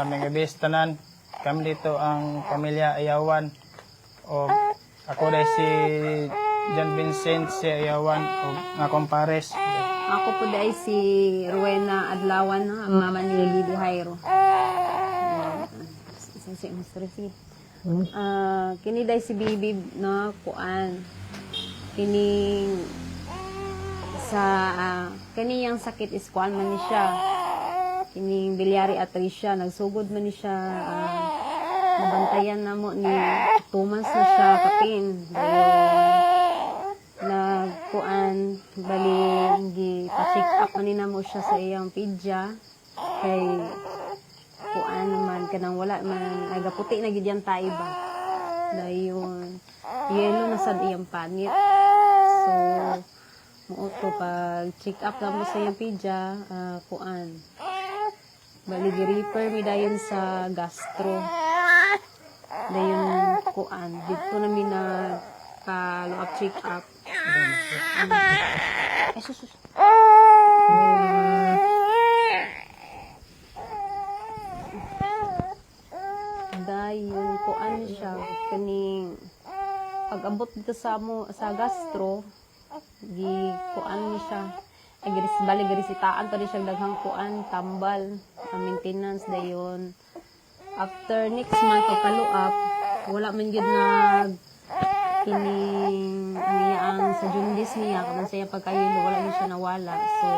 Mga gabi tanan. Kami dito ang pamilya Ayawan. O ako dahil si John Vincent si Ayawan o nga kumpares. Ako po dahil si Rowena Adlawan, no? Ang mama ni Lily Jairo. Sige, sige. Kini dahil si Bibi, no, kuan. Kini sa kaniyang sakit is kuan man ni siya. Kining biliary atresia, nagsugod man ni siya, nabantayan na mo ni 2 months na siya kapin. Dayon nagkuan, bali gi pa-check up man ni namo siya sa iyang pedya kay kuan man kanang wala man ay gaputi na gid yan tae ba. Dayon yellow na sad iyang panit, so mao to pag check up na mo sa iyang pedya, kuan, bali gi-refer mi dayon sa gastro. Dayon kuan, didto na mi nag follow up check up. Ay, sus, sus. Dayon kuan siya kaning pag-abot dito sa mo sa gastro, gi kuan ni siya ay giris, bali girisitaan pa rin siya daghang kuan, tambal, ang maintenance. Dayon after next month pag follow up, wala man gyud nag kining ang iyang sa jaundice niya kaman sa iyang pagkayelo, wala gyud siya nawala. So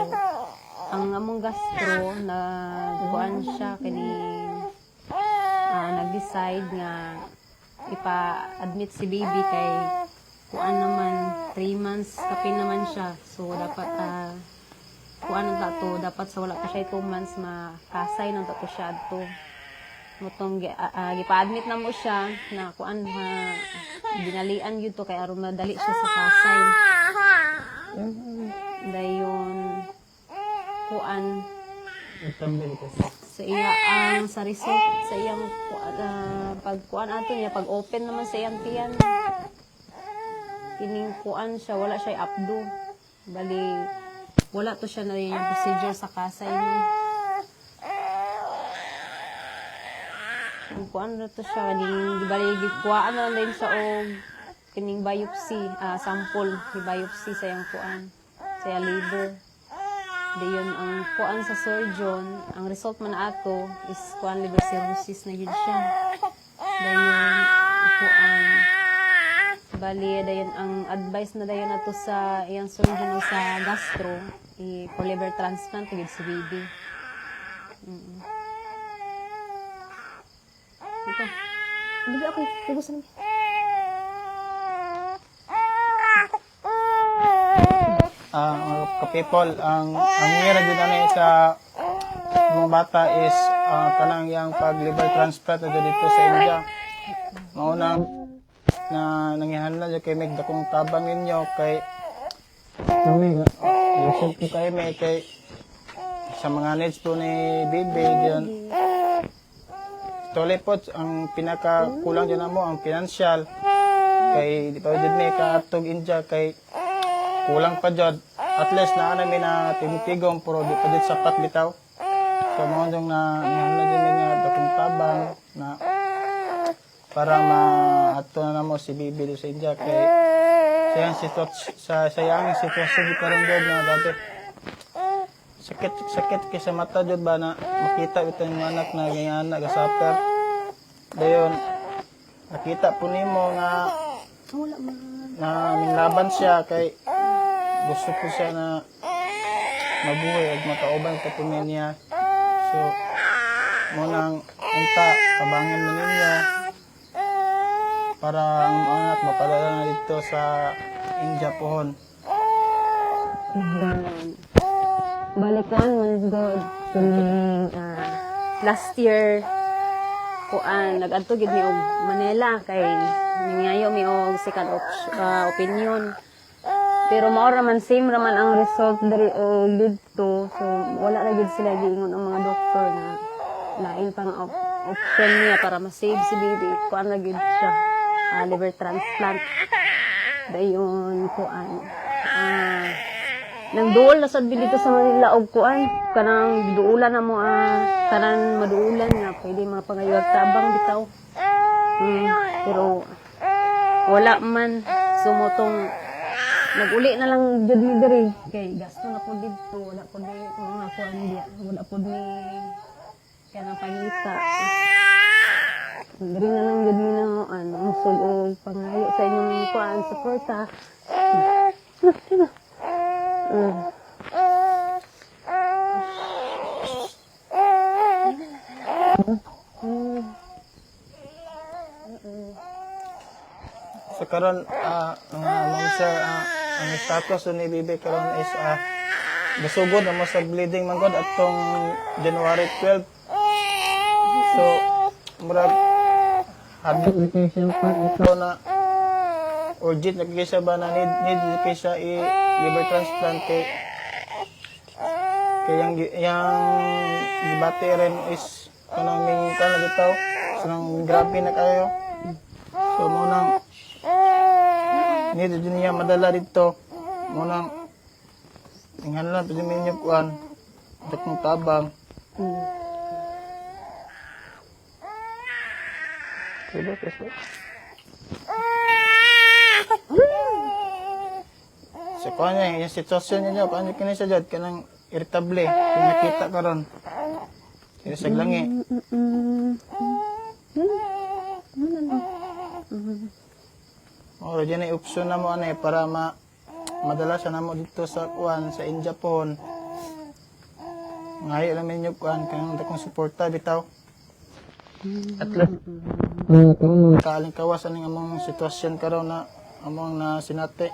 ang among gastro nagkuan siya kining nag-decide nga ipa-admit si baby kay kuan naman, 3 months kapin naman siya. So dapat kuan na to, dapat sa wala pa siya 2 months makasay nang to siya adto. Mutong gipa-admit na mo siya na kuan ha, dinalian gyud to kay aron madali siya sa kasay. Dayon kuan sa iya ang sa result sa iyang pagkuan ato niya, pag open naman sa iyang tiyan, kining kuan siya, wala siya apdo, bali wala to siya na yung procedure sa kasay ni. Ang kuan na to siya kining bali gikuhaan na lang din siya og kining biopsy, sample, biopsy sa iyang kuan, sa iyang liver. Dayon ang kuan sa surgeon, ang result man ato is kuan, liver cirrhosis na yun siya. Dayon kuan, bali dayon ang advice na dayon ato sa iyang surgeon o sa gastro i for liver transplant gyud si baby. Ito. Hindi ako pugusan. Mga ka-people, ang ngira jud ani sa mga bata is kanang yang pag liver transplant na dito sa India. Mao na na nangihanlan jud kay mig dakong tabang ninyo kay kami oh, po kay may kay sa mga needs po ni Bibi diyan. Tuloy po ang pinakakulang dyan mo ang financial kay di pa jud may kaatog India kay kulang pa jud. At least naa na mi na tigom pero di pa jud sapat bitaw. So mao jud na nihanlan jud mi nga dakong tabang na para maato na namo si Bibi do sa India kay sayang sitwasyon sa sayang sitwasyon jud karon jud na grabe sakit sakit kay sa mata jud ba na makita bitaw yung anak na ganyan na gasuffer. Dayon nakita po nimo nga Wala man. Na minlaban siya kay gusto po siya na mabuhay at makauban pa po niya. So mo nang unta tabangan mo ninyo para ang mga anak mapadala na dito sa India pohon. Balikan man god kining last year kuan, nag-adto gid mi og Manila kay ningayo mi og second opinion. Pero mao ra man, same ra man ang result diri o didto. So wala ra gid sila giingon ang mga doktor nga lain pang option niya para ma-save si baby. Kuan ra gid siya, liver transplant. Dayon kuan, Nang duol na sad dito sa Manila og kuan, kanang duulan na mo kanan maduulan nga pwede mga pangayog tabang bitaw. Pero wala man sumutong naguli na lang jud mi diri kay gasto na pud didto, wala pud mi mga kuan diya, wala pud mi kanang pangita. Diri na lang jud mi na ano, sug og pangayo sa inyong kuan suporta. So karon mga ma'am sir, ang status ni Bibi karon is gasugod na mo sa bleeding man gud atong January 12. So murag hadlok ni kay siya pa ito na urgent na kay siya ba na need need kay siya i liver transplant kay kay yang gibati rin is kanang ming kanang bitaw, so nang grabe na kayo. So mo nang need din niya madala dito mo nang tingnan lang pwede ninyo kuan dakong tabang. Pwede, pwede. Sa kuan niya, yung sitwasyon niya, kuan niya kini siya jud kanang irritable, kung nakita karon. Kini sa langi. Oro dyan ay option na mo ano eh, para madala siya na mo dito sa kuan sa India pohon. Ngayo lang ninyo kuan kanang dakong suporta bitaw. At least kaaling kawas aning among sitwasyon karon na among na sinate.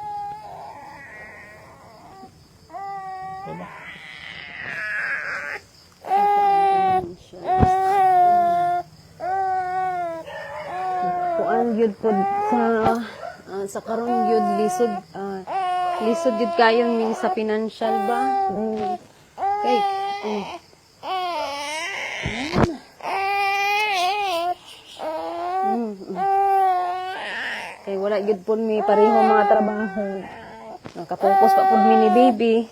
Diba? Kuan gyud pod sa karon gyud lisod, lisod gyud kayo min sa financial ba. Kay Kay wala gyud pod mi pareho mga trabaho. Nakapokus pa pod mi ni baby.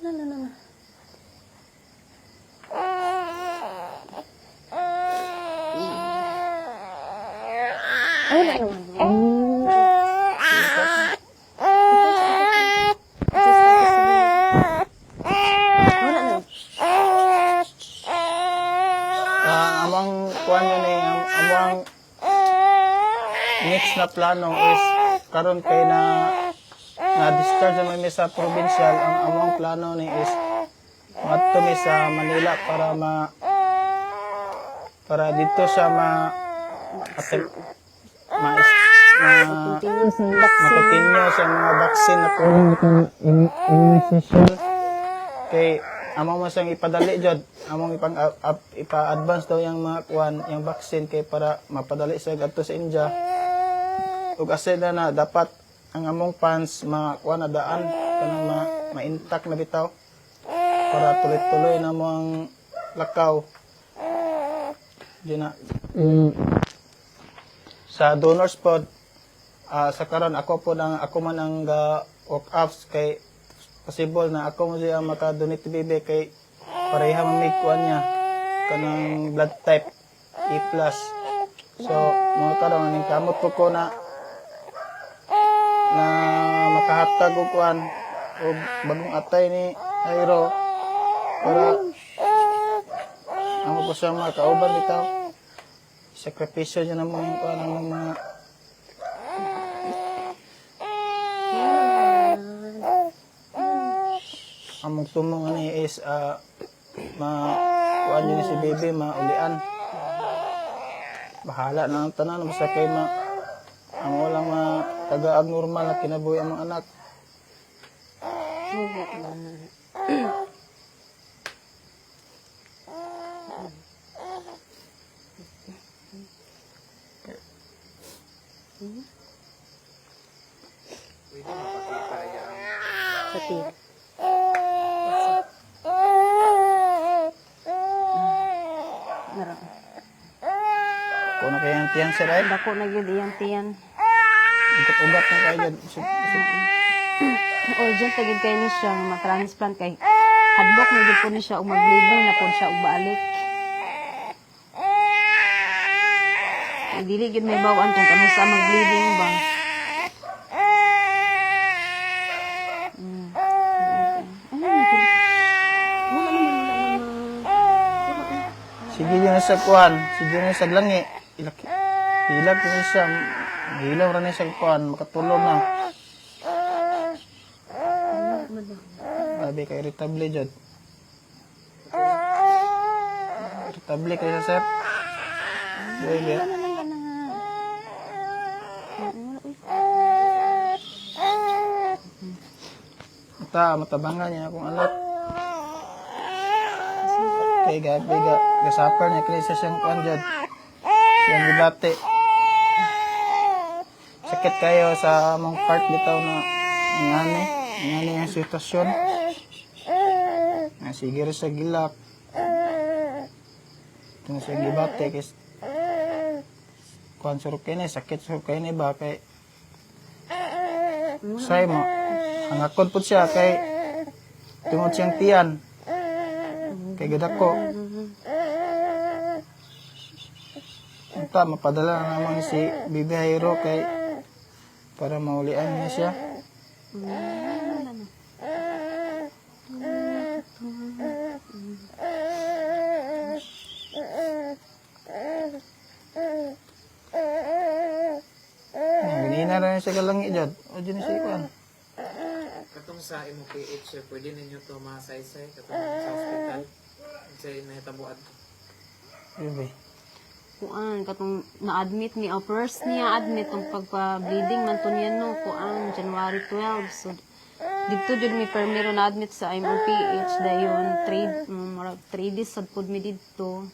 Na, na, na, na. Ay, wala naman. Wala na. Among kuan yun eh, among next na plano is karon kay na na discharge naman mi sa provincial, ang among plano ni is madto mi sa Manila para dito siya ma atem, ma, ma Continue sa vaccine. ma-continue sa mga vaccine na kulang immunization kay among mo siyang ipadali jud, among ipang up, ipa-advance daw yung mga kuan yung vaccine kay para mapadali siya adto sa India ug aside na na dapat ang among fans makuan na daan kanang ma-intact na bitaw para tuloy-tuloy na mo ang lakaw. Di na sa donors pod, sa karon ako po ang ako man ang ga work ups kay possible na ako mo siya maka-donate bibi kay pareha man may kuan niya kanang blood type E+. So mga karon ning kamot po ko na na makahatag og kuan og bagong atay ni Airo para amo po siya makauban bitaw. Sakripisyo niya na mo yung kuan ang mga among tumong ani is ma kuan yun si baby maulian. Bahala na ang tanan basta kay ma ang walang ma tagaag normal na kinabuhi ang mga anak. Pwede mapakita yung Sa team. Meron. iyang tiyan, sir, ay. Dako na gyud iyang tiyan. Ugat-ugat na kayo dyan. Urgent na gyud kay ni siya nga ma-transplant kay hadlok na gyud po ni siya og mag-bleeding na po siya og balik. Kay dili gyud may bawaan kung kanus sa mag-bleeding ba. Ano na gyud? Wala naman, wala naman. Sige yun na sa kuan, sige na sa langi. Ilak, ilak yun siya. Hilaw ra na siya kuan, makatulog na. Grabe kay irritable jud. Irritable kayo sir. Baby. Wala lang ka na. Wala, uy. Mata, matabangan niya akong anak. Kay gabi ga, gasapar niya kini sa siyang kuan jud. Siyang gibate. Sakit kayo sa among part bitaw na ingani, ingani ang sitwasyon. Na sige ra sa gilak. Ito na siyang gibate kay kuan sur kini sakit sur kini ba kay say mo hangakon pud siya kay tungod siyang tiyan kay gadako. Unta mapadala na naman si Bibi Jairo kay para maulian niya siya. Wala na. Ganina ra siya kalangi jud. O dyan siya kuan. Katong sa imo PH, sir, pwede ninyo to masaysay katong sa hospital. Unsay nahitabo adto? Bibi. Kuan katong na-admit ni, oh, first niya admit tong pagpa-bleeding man to niya, no, kuan, January 12. So didto jud mi permiro na admit sa MOPH. Dayon 3, murag 3 days sad pud mi didto.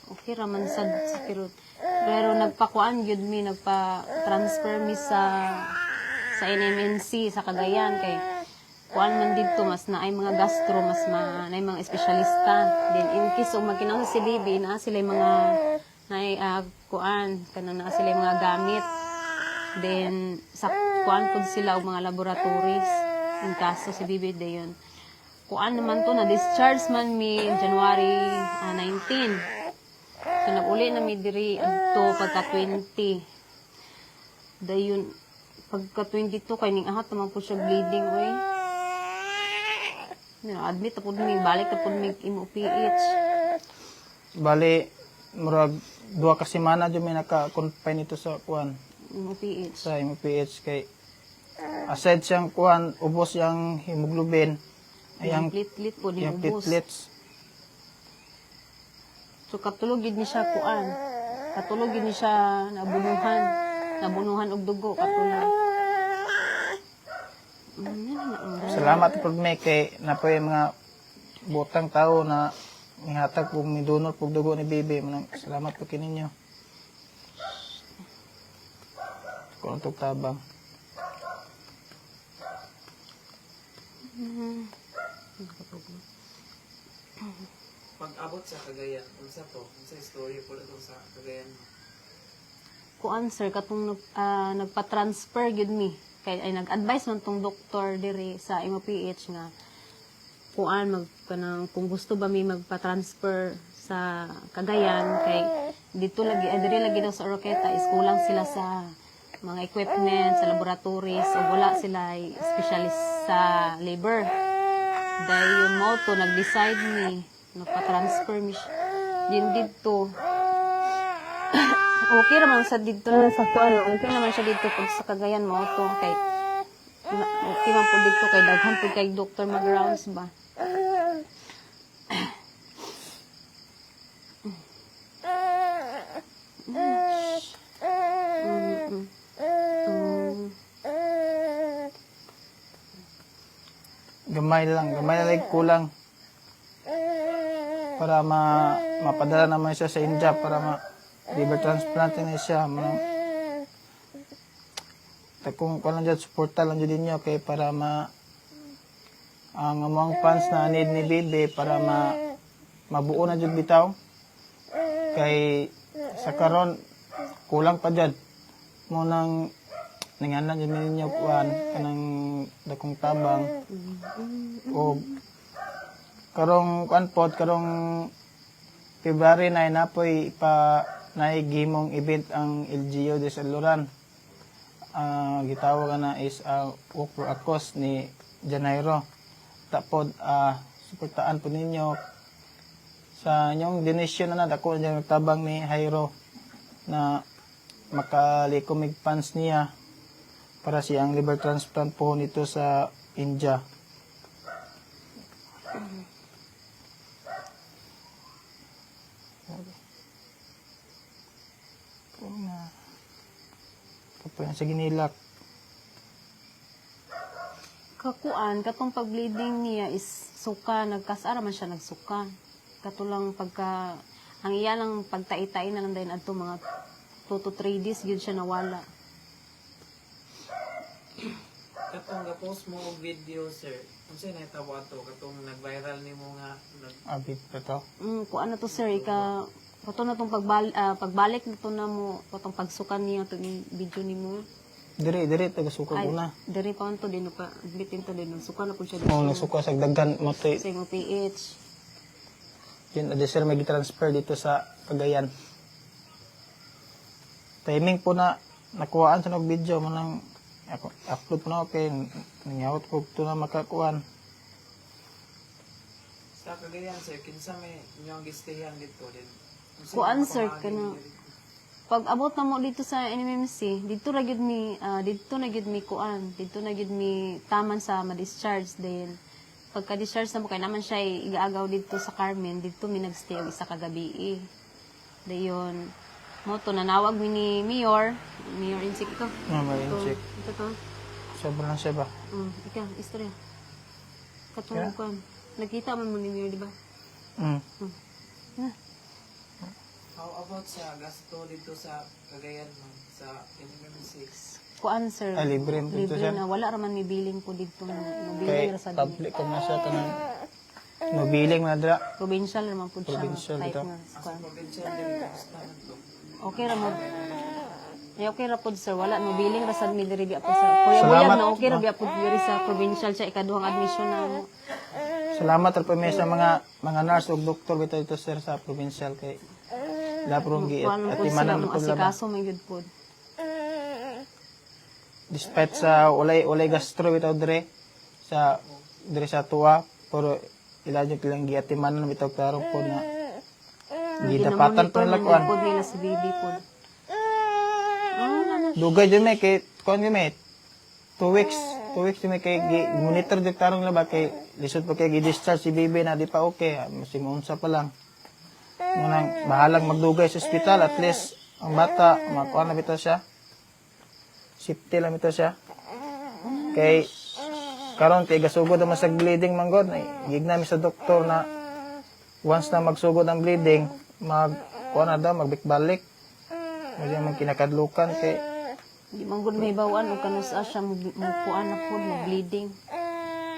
Okay ra man sad, pero pero nagpakuan gyud mi, nagpa-transfer mi sa NMNC sa Cagayan kay kuan man didto, mas naay mga gastro, mas ma naay mga espesyalista. Then in case og magkinahanglan si baby, naa sila mga naay kuan kanang naa sila mga gamit. Then sa kuan pud sila og mga laboratories in kaso si baby. Dayon kuan naman to, na discharge man mi January 19. So nag-uli na mi diri adto pagka 20. Dayon pagka 22 kay ning ahat naman po siya bleeding, oy. Na admit na pud mi, balik na pud mi imo PH. Bali murag 2 ka semana jud may naka-confine ito sa kuan Imo PH. Sa MPH kay aside siyang kuan ubos yang hemoglobin ay ang Platelet po ni yung ubos. platelets. So katulog gid ni siya kuan. Katulog gid ni siya nabunuhan. Nabunuhan og dugo katulog. Yan na, ang Salamat pud may kay napoy mga butang tao na mihatag pug midunot pug dugo ni bibi. Manang salamat po kininyo. Kung tug tabang. Pag abot sa Cagayan, unsa to? Unsa story po atong sa Cagayan? Kuan sir, katong nagpa-transfer gyud mi kay ay nag-advise man tong doktor diri sa MOPH nga kuan mag kanang kung gusto ba mi magpa-transfer sa Cagayan kay dito lagi, diri lagi daw sa Oroqueta is kulang sila sa mga equipment sa laboratories o wala sila ay specialist sa labor. Dahil mo to nag-decide mi nagpa-transfer mi siya. Din didto okay raman sa dito na sa kuan, okay naman siya dito pag sa Cagayan mo to kay okay man po dito kay daghan po kay doktor mag rounds ba. Gamay lang, gamay na lang kulang para mapadala naman siya sa India para ma liver transplant na siya. Manang kung lang dyan, suporta lang dyan ninyo kay para ma ang among fans na need ni Bibi para ma mabuo na jud bitaw kay sa karon. kulang pa jud. Mo nang nanganan jud ninyo kuan kanang dakong tabang o karong kuan pod, karong February 9 na po'y ipa naigimong event ang LGU de Saluran. Gitawag na is Walk for a Cause ni Janeiro. Tapod suportaan po ninyo sa inyong donation na dako dyan tabang ni Jairo na makalikom mig funds niya para siyang liver transplant po nito sa India. Na. Kapoy na sa ginilak. Kakuan, katong pag-bleeding niya is suka, nagkasara man siya nagsuka. Katulang pagka, ang iya lang pagtai-tai na lang dayon adto mga 2 to 3 days gyud siya nawala. Katong ga-post mo og video, sir. Unsay nahitabo ato katong nag-viral nimo nga nag Abit pa to. Kuan na to, sir, ika kato na tong pagbalik na to na mo katong pagsukan niya tong video nimo. Dire, dire, taga-suka Ay, ko na. diri pa to din pa bitin to din suka na po siya Oo, dito. nagsuka sa daghan mo to. Sa imong PH. Yun, adi sir, may transfer dito sa Cagayan. Timing po na nakuhaan sa video mo nang ako upload po na, okay, nangyawat ko ito na makakuan. Sa Cagayan, sir, kinsa may inyong gistayan dito din? Unsay Kuan, mga sir, pamaagi kana ninyo dito? Pag abot na mo dito sa NMMC, dito ra gyud mi dito na gyud mi kuan, dito na gyud mi taman sa ma-discharge. Then pagka discharge na mo kay naman siya igaagaw dito sa Carmen, dito mi nagstay og isa ka gabi. Dayon mo to nanawag mi ni Mayor, Mayor Insik ikaw. No, may Ito, check. ito to. Sobrang na siya ba? Ikaw, istorya. Katong kuan. Nakita man mo ni Mayor, di ba? Mm. Na. How about sa gasto dito sa Cagayan, ma'am, sa NMMC? Kuan, sir. Ah, libre mo dito Libre siya. na wala ra man mi billing po dito. No, Kay billing ra sa dili. public ko na siya kanang mobiling na dra. Provincial ra man pud siya. Provincial type dito. nga, Sa kuan. provincial diri, kumusta man to? Okay ra mo. Ay, okay ra pud, sir, wala no billing ra sad mi diri biya po sa Kuya Salamat. Buyag na okay ra biya pud diri sa provincial siya ikaduhang admission na mo. Salamat ra po mi sa mga nurse ug doktor bitaw dito, sir, sa provincial kay laprong gi Kuan man at pud sila imanan mo po laba. asikaso man gyud pud. Despite sa walay gastro bitaw dire sa tuwa, pero ila jud lang giatimanan bitaw klaro po na gidapatan po Gina-monitor nila man kuan. gyud pud nila si baby pud. Ah, wala na. Dugay jud may kay kuan jud may 2 weeks, 2 weeks jud may kay gi monitor jud tarong nila ba kay lisod pa kay gi-discharge si baby na di pa okay, simunsa pa lang. Munang bahalang magdugay sa ospital, at least ang bata makuha na bitaw siya. Safety lang bitaw siya. Kay karon kay gasugod naman sa bleeding man god, gigna mi sa doktor na once na magsugod ang bleeding, mag kuha na daw, magbikbalik. Mo man kinakadlukan kay Di man gud may bawaan og kanusa siya mo mo kuan na pud mo bleeding.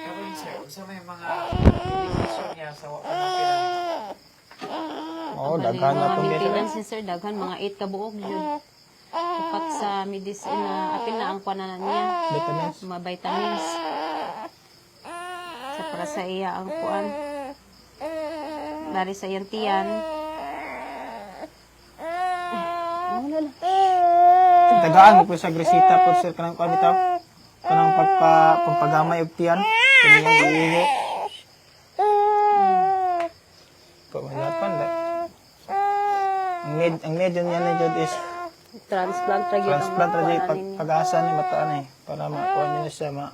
Karon, sir, unsa may mga medication niya sa wa pa na? Oo, daghan na Mga pong maintenance ni sir daghan mga 8 ka buok jud. Upat sa medicine na apil na ang kuan na niya. Vitamins. Mga vitamins. Sa para sa iya ang kuan. Dari sa iyang tiyan. Ay, wala na. Tagaan mo po sa gresita po, sir, kanang kuan bitaw. Kanang pagka pagpagamay og tiyan, kanang giiho. Po malapan da. Ang need yun niya na jud is Transplant ra gyud ang transplant ra jud kuan pag ninyo. pag-asa ni bataan eh para makuha niya siya ma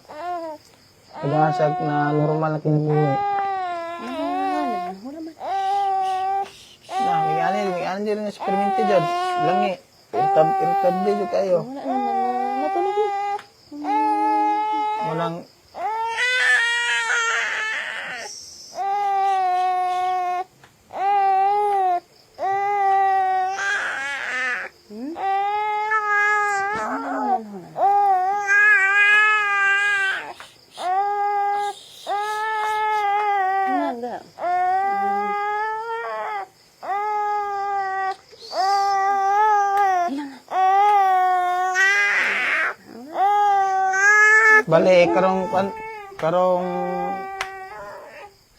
pag-asa na normal na kinabuhi. Ah, wala na. Wala man. Na, may ani din na eksperimente jud. Langi. Irritable jud kayo. Wala naman na. Natulog na. Walang Hmm? Wala na, wala na, wala na. Wala na. Ilang na. Bale karong karong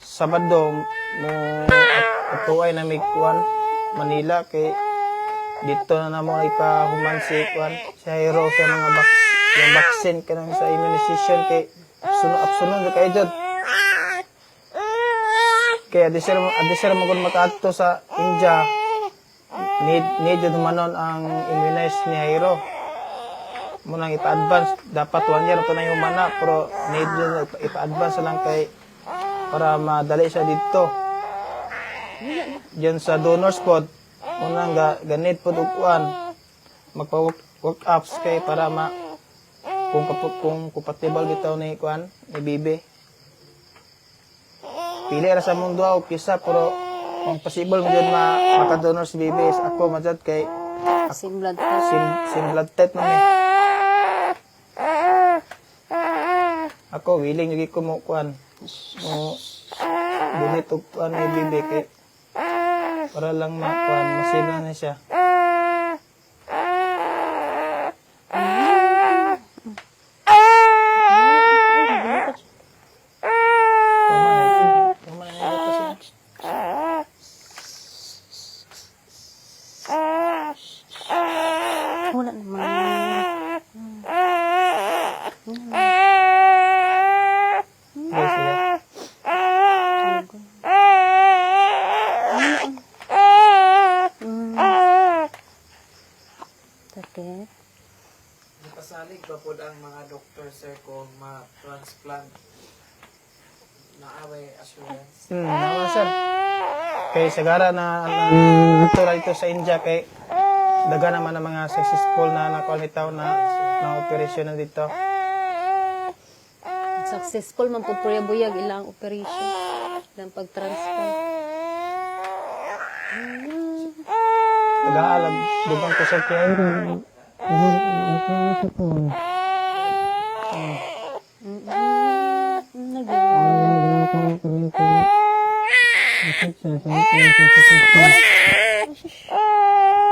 Sabado mo atuay na may kuan Manila kay dito na namo ipahuman si kuan si Jairo sa mga yung vaccine kanang sa immunization kay absuno jud kay jud. Kaya di sir mo gud makaadto sa India, need jud humanon ang immunize ni Jairo. Mo nang ipa-advance, dapat 1 year to na yung humana, pero need jud ipa-advance lang kay para madali siya dito. Diyan sa donors pod, unang ganit pod og kuan magpa work, work ups kay para ma kung compatible bitaw ni kuan ni bibi. Pili ra sa mong duha og kisa, pero kung possible mo jud ma makadonor si bibi is ako man jud kay Same blood type. Same blood type man eh. Ako willing jud ko mo kuan mo donate og kuan ni bibi kay para lang makuan masila na siya. Tama na ito siya. Wala naman. Guys, sila. Sakit. Napasalig ba pod ang mga doktor, sir, kung ma-transplant? Naaway assurance. Naman sir. Kay sagara na na dito sa India kay daga naman ang mga successful na nakuha bitaw na na operasyon na dito. Successful man pud purya buyag ilang operation. Ilang pag-transplant. Nag-aalam, dugang ko sa kay.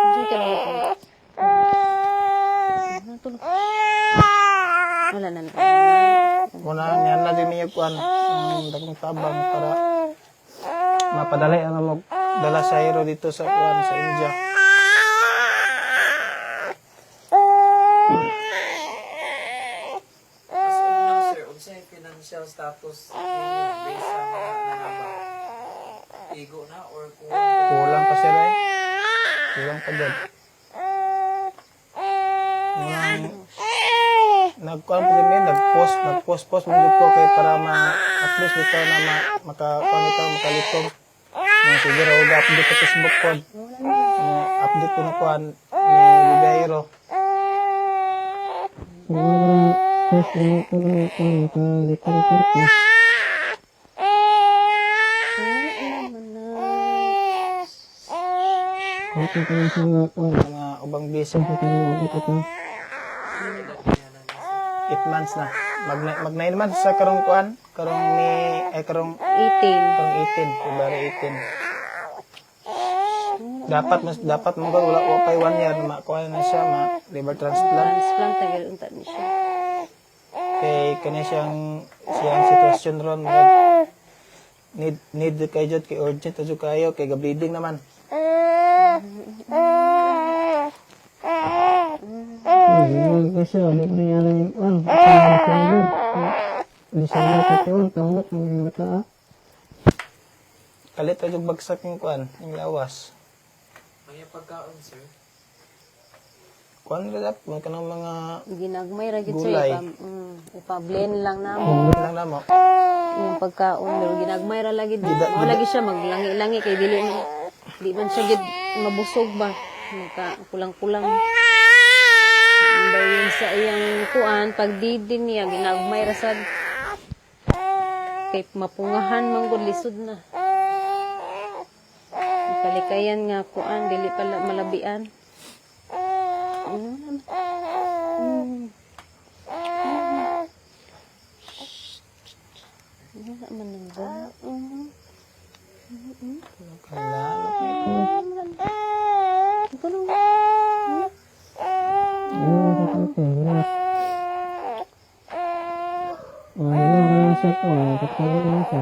Hindi ka lang. Tulog. Wala na na. Muna niyan na din niya kuan ang dagong tabang para mapadali ang mo dala sa hero dito sa kuan sa India. As of now, sir, unsay financial status ninyo based sa mga nangaba? Igo na or kulang? Kulang pa sila eh. Kulang pa dyan. Nang nagkuan pa din nag-post post mo jud ko kay para ma at least bitaw na ma, maka kuan bitaw makalitom. Nang siguro og update sa Facebook ko. Update ko na kuan ni Ribeiro. Mga ubang busy. 8 months na. Mag 9 months sa karong kuan, karong ni ay karong 18. karong 18, February 18. Dapat mas dapat mo wala wa pay 1 year na makuha na siya ma liver transplant Transplant tagal unta ni siya. Kay kani siyang siyang sitwasyon ron murag need kay jud kay urgent jud kayo kay ga-bleeding naman. Kalit ra jud bagsak yung kuan, yung lawas. May pagkaon, sir. Kuan ra dap mga kanang mga Ginagmay ra gyud sir Gulay. ipa, ipa-blend lang namo lang namo. yung pagkaon pero ginagmay ra lagi. Mao lagi siya maglangi-langi kay dili man di man siya gid mabusog ba. Magka kulang-kulang. Dayon sa iyang kuan pagdidin niya ginagmay ra sad. Kay mapungahan man gud lisod na. Palikayan nga kuan dili pala malabian. Wala man nang ga. Kailangan. Ito lang. Nasa ko, katawin mo siya.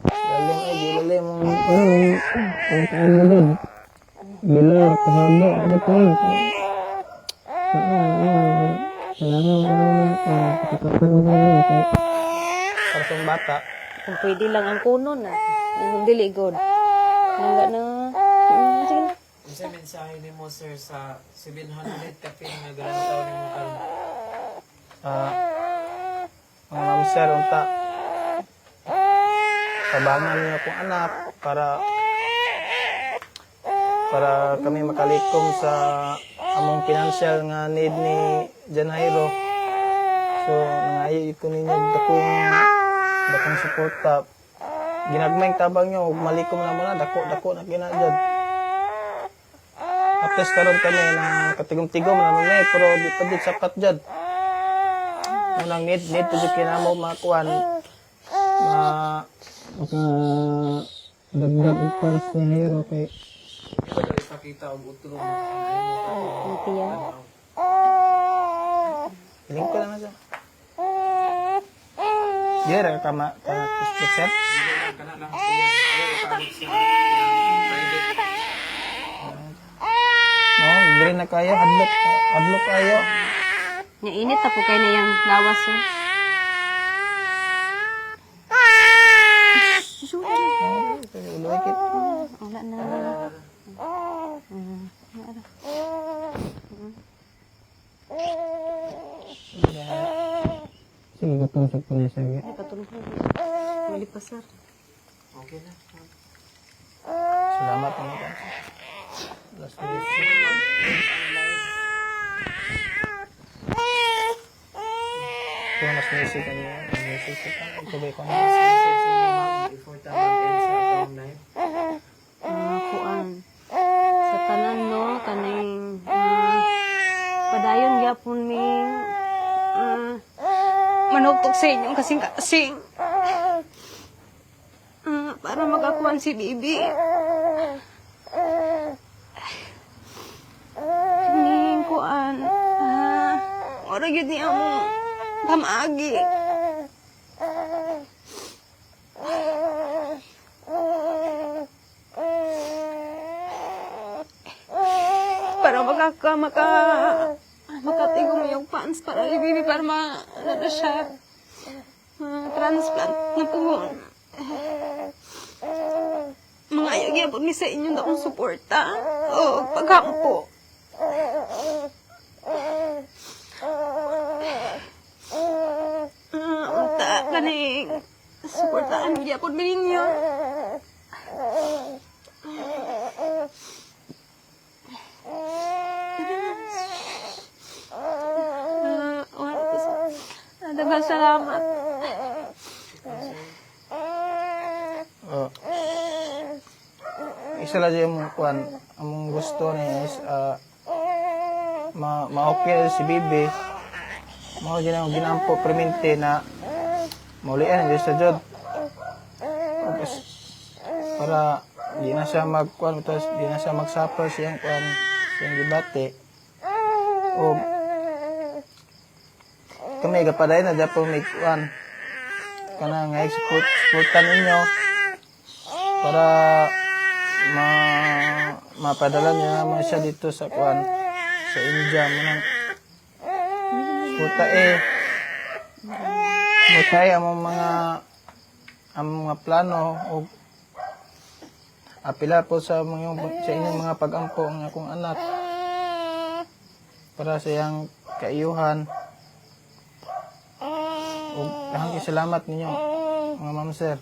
Lalim ay gilalim ang Ano, ang kaan na doon. Bila, kahaba, ano pa yun? Oo, salamat, ano, ano, ano, para sa bata. Kung pwede lang ang kuno na. Ang dili god. Nangga na. Sige na. Unsa mensahe nimo, sir, sa 700 ka pin nga garantaw nimo karon? Mga ma'am sir, unta tabangan niyo akong anak para para kami makalikom sa among financial nga need ni Janhairo. So, nangayo ko ninyo dakong dakong suporta. Ginagmay ang tabang nyo, ug malikom na mo na, dako dako na kinadyan. At least karon kami na katigom-tigom na mo na eh, pero di pa di sapat dyan. Unang need need to jud kinamo makuan ma Maka, dagdag og para sa hero kay Ito ipakita og utro mo ang imo Ang tiyan. tanaw. Hiling ko lang siya. Dire ka ma ka sir. Dili lang kana lang siya. Ayaw ipaabot sa iyang private. No, dire na kayo adlok adlok kayo. Nya init ako kay niyang lawas oh. Ulo kit. Wala na. Sige, katusok ko na siya. Ay, patulog na. Wali pa, sir. Okay na. Salamat mga ka. Last minute. Ito mas music ano yan. Music ka. Ito ba ikaw na? Message ninyo, ma'am, before ta mag-end sa atong live. Kuan. Sa tanan no, kaning padayon gyapon mi manugtog sa inyong kasing-kasing. Para makakuan si Bibi. Kaning kuan. Ora gyud ni among pamaagi. Para makaka maka makatigom yung fans para ni Bibi para ma ano na siya, transplant na po. Mga ayag yapon mi sa inyong dakong suporta o paghampo. Unta kaning suportaan gyapon mi ninyo. Wala to daghang salamat. Oh. Isa lang yung kuan, among gusto ni is ma ma-okay si Bibi. Mao gyud ang ginampo permente na maulian na sa jud. Tapos, para di na siya magkuan tapos di na siya magsuffer siyang kuan siyang gibati. O kami gapadayon na dapat may kuan kana nga support supportan ninyo para ma mapadala niya naman siya dito sa kuan sa India mo nang puta eh mutay ang mga plano o apila po sa mga sa inyong mga pagampo ang akong anak para sa iyang kaiyuhan. Ug daghang salamat ninyo, mga ma'am sir.